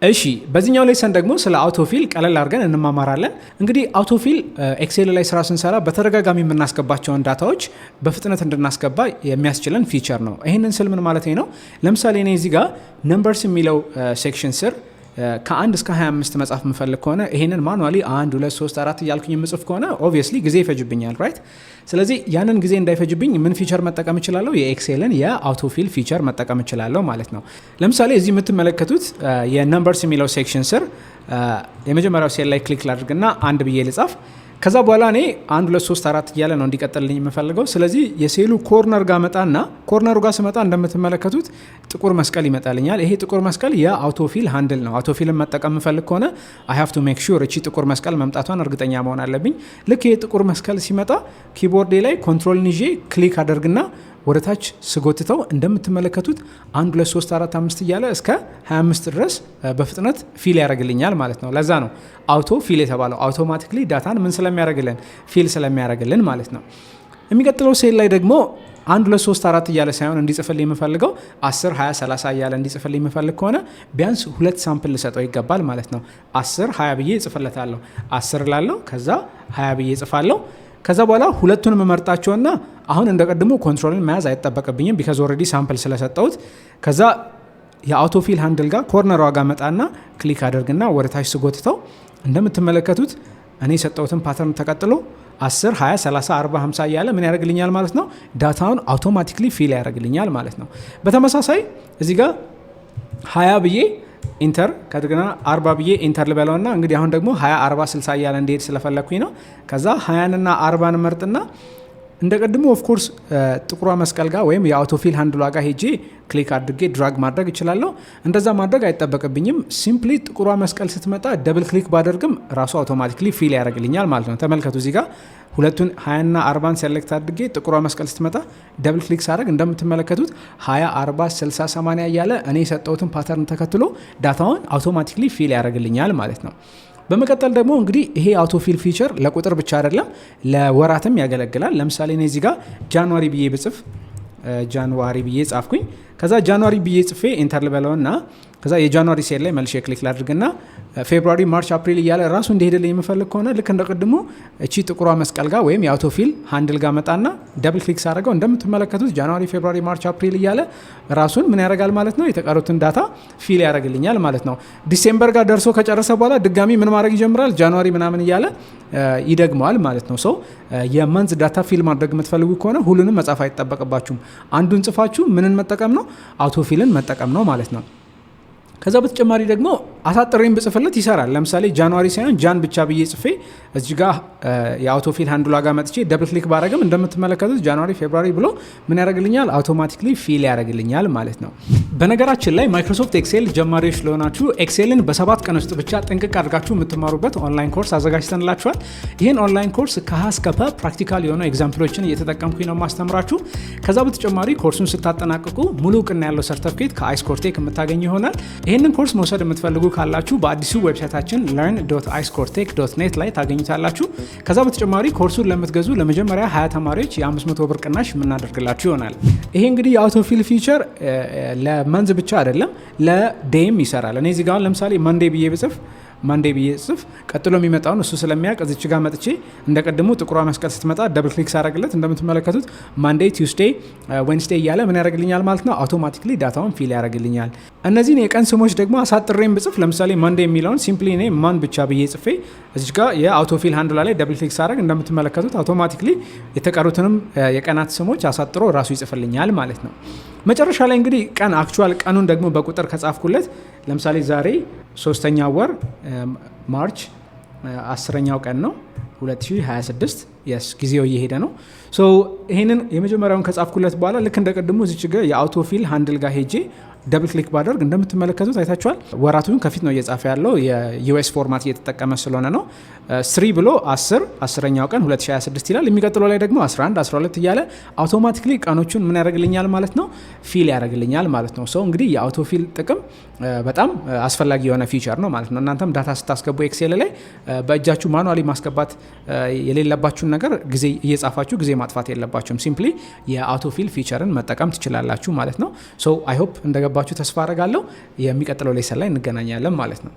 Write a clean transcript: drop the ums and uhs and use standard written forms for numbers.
እሺ፣ በዚህኛው lesson ደግሞ ስለ autofill ቀለል አድርገን እንማማራለን። እንግዲህ autofill Excel ላይ ስራ ስንሰራ በተደጋጋሚ የምናስገባቸውን data ዎች በፍጥነት እንድናስገባ የሚያስችለን feature ነው። ይህንን ስል ምን ማለት ነው? ለምሳሌ እኔ እዚህ ጋር numbers የሚለው section ስር ከ1 እስከ 25 መጻፍ የምፈልግ ከሆነ፣ ይሄንን manually 1፣ 2፣ 3፣ 4 እያልኩኝ የምጽፍ ከሆነ obviously ጊዜ ይፈጅብኛል፣ right? ስለዚህ ያንን ጊዜ እንዳይፈጅብኝ ምን feature መጠቀም እችላለሁ? የ Excel ን የ autofill feature መጠቀም እችላለሁ ማለት ነው። ለምሳሌ እዚህ የምትመለከቱት የ numbers የሚለው section ስር የመጀመሪያው ሴል ላይ click ላድርግና 1 ብዬ ልጻፍ። ከዛ በኋላ እኔ 1፣ 2፣ 3፣ 4 እያለ ነው እንዲቀጥልልኝ የምፈልገው። ስለዚህ የ cell ኡ corner ጋር መጣና corner ኡ ጋር ስመጣ እንደምትመለከቱት ጥቁር መስቀል ይመጣልኛል። ይሄ ጥቁር መስቀል የ autofill handle ነው። Autofill ን መጠቀም የምፈልግ ከሆነ I have to make sure እቺ ጥቁር መስቀል መምጣቷን እርግጠኛ መሆን አለብኝ። ልክ ይሄ ጥቁር መስቀል ሲመጣ keyboard ኤ ላይ control ን ይዤ click አደርግና ወደ ታች ስጎትተው እንደምትመለከቱት 1፣ 2፣ 3፣ 4፣ 5 እያለ እስከ 25 ድረስ በፍጥነት fill ያደርግልኛል ማለት ነው። ለዛ ነው auto fill የተባለው፣ automatically data ን ምን ስለሚያደርግልን፣ fill ስለሚያደርግልን ማለት ነው። የሚቀጥለው ሴል ላይ ደግሞ 1፣ 2፣ 3፣ 4 እያለ ሳይሆን እንዲጽፍልኝ የምፈልገው 10፣ 20፣ 30 እያለ እንዲጽፍልኝ የምፈልግ ከሆነ ቢያንስ ሁለት sample ልሰጠው ይገባል ማለት ነው። 10፣ 20 ብዬ እጽፍለታለሁ። 10 ላለው ከዛ 20 ብዬ እጽፋለሁ። ከዛ በኋላ ሁለቱንም እመርጣቸውና አሁን እንደ ቀድሞ control ን መያዝ አይጠበቅብኝም because already sample ስለሰጠሁት። ከዛ የ autofill handle ጋር corner ሯ ጋር መጣና click አደርግና ወደ ታች ስጎትተው እንደምትመለከቱት እኔ የሰጠሁትን pattern ተከትሎ 10፣ 20፣ 30፣ 40፣ 50 እያለ ምን ያደርግልኛል ማለት ነው? Data ውን automatically fill ያደርግልኛል ማለት ነው። በተመሳሳይ እዚህ ጋር 20 ብዬ enter፣ ከእንደገና 40 ብዬ enter ልበለውና እንግዲህ አሁን ደግሞ 20፣ 40፣ 60 እያለ እንዲሄድ ስለፈለግኩኝ ነው። ከዛ 20ንና 40ን መርጥና እንደ ቀድሞ of course ጥቁሯ መስቀል ጋር ወይም የ autofill handle ሏ ጋር ሄጄ click አድርጌ drag ማድረግ እችላለሁ። እንደዛ ማድረግ አይጠበቅብኝም። Simply ጥቁሯ መስቀል ስትመጣ double click ባደርግም ራሱ automatically fill ያደርግልኛል ማለት ነው። ተመልከቱ፣ እዚህ ጋር ሁለቱን 20ና 40ን select አድርጌ ጥቁሯ መስቀል ስትመጣ double click ሳደርግ እንደምትመለከቱት 20፣ 40፣ 60፣ 80 እያለ እኔ የሰጠሁትን pattern ተከትሎ data ውን automatically fill ያደርግልኛል ማለት ነው። በመቀጠል ደግሞ እንግዲህ ይሄ autofill feature ለቁጥር ብቻ አይደለም፣ ለወራትም ያገለግላል። ለምሳሌ እኔ እዚህ ጋር January ብዬ ብጽፍ፣ January ብዬ ጻፍኩኝ። ከዛ January ብዬ ጽፌ enter ልበለውና ከዛ የ January cell ላይ መልሼ click ላድርግና February፣ March፣ April እያለ ራሱ እንዲሄድልኝ የምፈልግ ከሆነ ልክ እንደ ቅድሙ እቺ ጥቁሯ መስቀል ጋር ወይም የ autofill handle ጋር መጣና double click ሳደርገው እንደምትመለከቱት January፣ February፣ March፣ April እያለ ራሱን ምን ያደርጋል ማለት ነው? የተቀሩትን data fill ያደርግልኛል ማለት ነው። December ጋር ደርሶ ከጨረሰ በኋላ ድጋሚ ምን ማድረግ ይጀምራል? January ምናምን እያለ ይደግመዋል ማለት ነው። So የ month data fill ማድረግ የምትፈልጉ ከሆነ ሁሉንም መጻፍ አይጠበቅባችሁም። አንዱን ጽፋችሁ ምንን መጠቀም ነው? Autofill ን መጠቀም ነው ማለት ነው። ከዛ በተጨማሪ ደግሞ አሳጥሬም ብጽፍለት ይሰራል። ለምሳሌ January ሳይሆን Jan ብቻ ብዬ ጽፌ እዚህ ጋ የ autofill handle ሏ ጋር መጥቼ double click ባረግም እንደምትመለከቱት January፣ February ብሎ ምን ያደርግልኛል? Automatically fill ያደርግልኛል ማለት ነው። በነገራችን ላይ Microsoft Excel ጀማሪዎች ለሆናችሁ Excel ን በ7 ቀን ውስጥ ብቻ ጥንቅቅ አድርጋችሁ የምትማሩበት online course አዘጋጅተንላችኋል። ይህን online course ከሀ እስከ ፐ practical የሆኑ example ኦችን እየተጠቀምኩኝ ነው ማስተምራችሁ። ከዛ በተጨማሪ ኮርሱን ስታጠናቅቁ ሙሉ እውቅና ያለው ሰርተፍኬት ከአይስኮርቴክ የምታገኙ ይሆናል። ይህንን ኮርስ መውሰድ የምትፈልጉ ካላችሁ በአዲሱ website ኣችን learn.icecortech.net ላይ ታገኙታላችሁ። ከዛ በተጨማሪ ኮርሱን ለምትገዙ ለመጀመሪያ 20 ተማሪዎች የ500 ብር ቅናሽ የምናደርግላችሁ ይሆናል። ይሄ እንግዲህ የ autofill feature ለ month ብቻ አይደለም፣ ለ day ም ይሰራል። እኔ እዚህ ጋር ለምሳሌ Monday ብዬ ብጽፍ፣ Monday ብዬ ጽፍ ቀጥሎ የሚመጣውን እሱ ስለሚያውቅ እዚች ጋር መጥቼ እንደ ቀድሞ ጥቁሯ መስቀል ስትመጣ double click ሳረግለት እንደምትመለከቱት Monday፣ Tuesday፣ Wednesday እያለ ምን ያደርግልኛል ማለት ነው? Automatically data ውን fill ያደርግልኛል። እነዚህን የቀን ስሞች ደግሞ አሳጥሬም ብጽፍ፣ ለምሳሌ Monday የሚለውን simply እኔ Mon ብቻ ብዬ ጽፌ እዚች ጋር የ autofill handle ሏ ላይ double click ሳረግ እንደምትመለከቱት automatically የተቀሩትንም የቀናት ስሞች አሳጥሮ ራሱ ይጽፍልኛል ማለት ነው። መጨረሻ ላይ እንግዲህ ቀን actual ቀኑን ደግሞ በቁጥር ከጻፍኩለት፣ ለምሳሌ ዛሬ ሶስተኛ ወር March 10ኛው ቀን ነው 2026። Yes፣ ጊዜው እየሄደ ነው። So ይሄንን የመጀመሪያውን ከጻፍኩለት በኋላ ልክ እንደ ቅድሙ እዚች ጋ የ autofill handle ጋር ሄጄ double click ባደርግ እንደምትመለከቱት አይታችኋል። ወራቱን ከፊት ነው እየጻፈ ያለው፣ የ US format እየተጠቀመ ስለሆነ ነው። 3 ብሎ 10፣ 10ኛው ቀን 2026 ይላል። የሚቀጥለው ላይ ደግሞ 11፣ 12 እያለ automatically ቀኖቹን ምን ያደርግልኛል ማለት ነው? Fill ያደርግልኛል ማለት ነው። So እንግዲህ የ autofill ጥቅም በጣም አስፈላጊ የሆነ feature ነው ማለት ነው። እናንተም data ስታስገቡ Excel ላይ በእጃችሁ manually ማስገባት የሌለባችሁን ነገር ጊዜ እየጻፋችሁ ጊዜ ማጥፋት የለባችሁም። Simply የ autofill feature ን መጠቀም ትችላላችሁ ማለት ነው። So I hope እንደገባችሁ እንደገባችሁ ተስፋ አረጋለሁ። የሚቀጥለው lesson ላይ እንገናኛለን ማለት ነው።